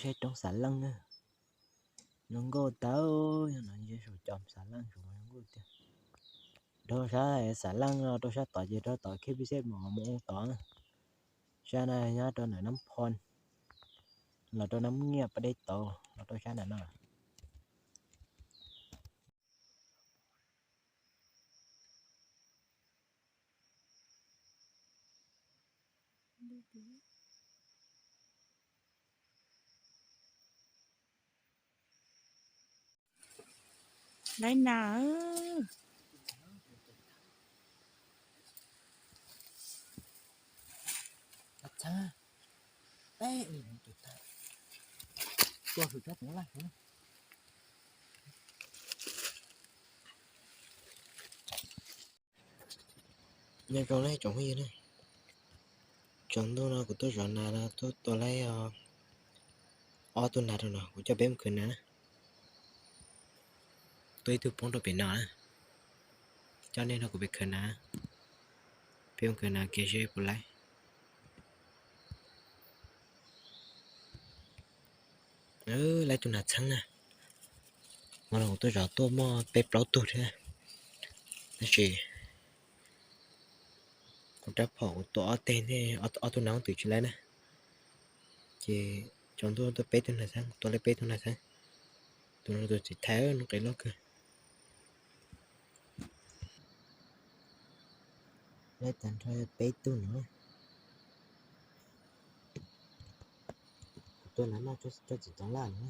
Saib roob xav leej na, zoo nkauj tau, yog no ntshe saum cov xav leej saum zoo nkauj tiag. Rau sab xav leej no rau sab tod ces rau tom khib pib xeb mos mus ua tod. Sab na nyob rau ntawm Nab Phoo los rau Nab Nyiaj pas deb tod los rau sab ntawm no. Lawv na, Nyob zoo na tsoom phooj ywg na, tsaus ntuj no kuv tuaj zov nas no tuaj tua laib ob tug nas rau no, kuv coj peb mus khwv nas na. Tuaj ib tug poob rau pem no na, coj nej nrog kuv pem khwv nas, peb mus khwv nas kiag seb puas laib. Laib tug nas txheeb na, hmo no kuv tuaj zov tuaj muaj peb plaub tug thiab, tab sis kuv rab phom kuv tua ob teg ntej, ob tug nas twm tsis laib na, ces tsaus ntuj tuaj peb tug nas txheeb, kuv tua laib peb tug nas txheeb. Tus no tus txiv thaij no qis loj kawg. Laib tag nrho peb tug no. Kuv tua nas noj tsob txiv toov laj no.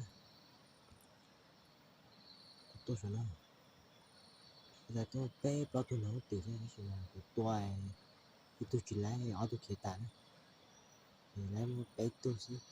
Kuv tua saum no, tas tuaj peb plaub tug nas twm xwb, tab sis mas kuv tua ib tug tsis laib, ob tug khiav tas na, ces laib muaj peb tug xwb.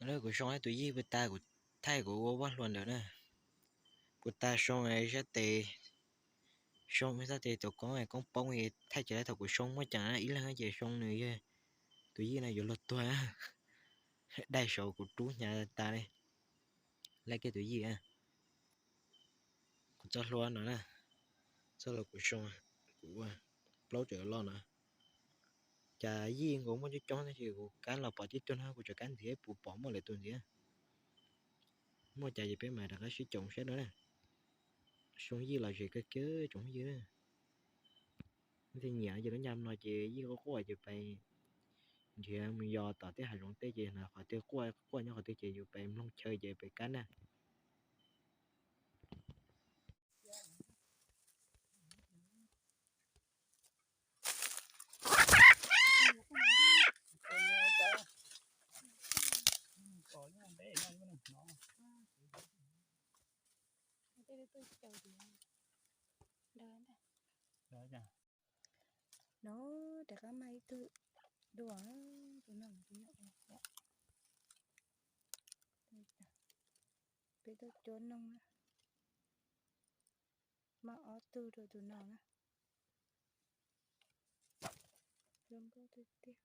Kuv soo tus yij puas tas kuv thaij kuv ua vaj hlua ntawd na. Puas tas soo sab tes, soo sab tes tus koob, koob poob thaij tsis tau thaum kuv soo muaj ceem ib leeg ces soo nws yog tus yij no yuav luag tuag. Dai saud kuv rub hnyav tas li. Laij kiag tus yij, kuv txoj hlua no na, txoj hlua kuv soo, kuv ua plaub tawm los no. Cas yij nkaus muaj coob coob tab sis kuv kab los pom tib tug no, kuv tseem kab ntxiv puas pom muaj lawm tus ntxiv. Muaj cas ces peb mam rov qab sib caum saib na. Soo yij los zem kawg kiag tsoom phooj ywg. Leej twg nyiam ces lub nyam no ces yij quaj quaj ces pais nrhiav mus yos tom tej hav zoov tej ces qhov twg quaj quaj nyob qhov twg ces yus pais mloog chaw ces pais kab na. No, rov qab mag ib tug dua, tus no tus no. Peb tuaj cuab noog na. Mag ob tug rau tus no na. Zoo nkauj tiag tiag.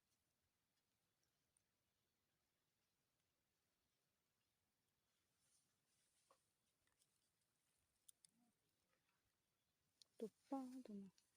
Tus poj tus no.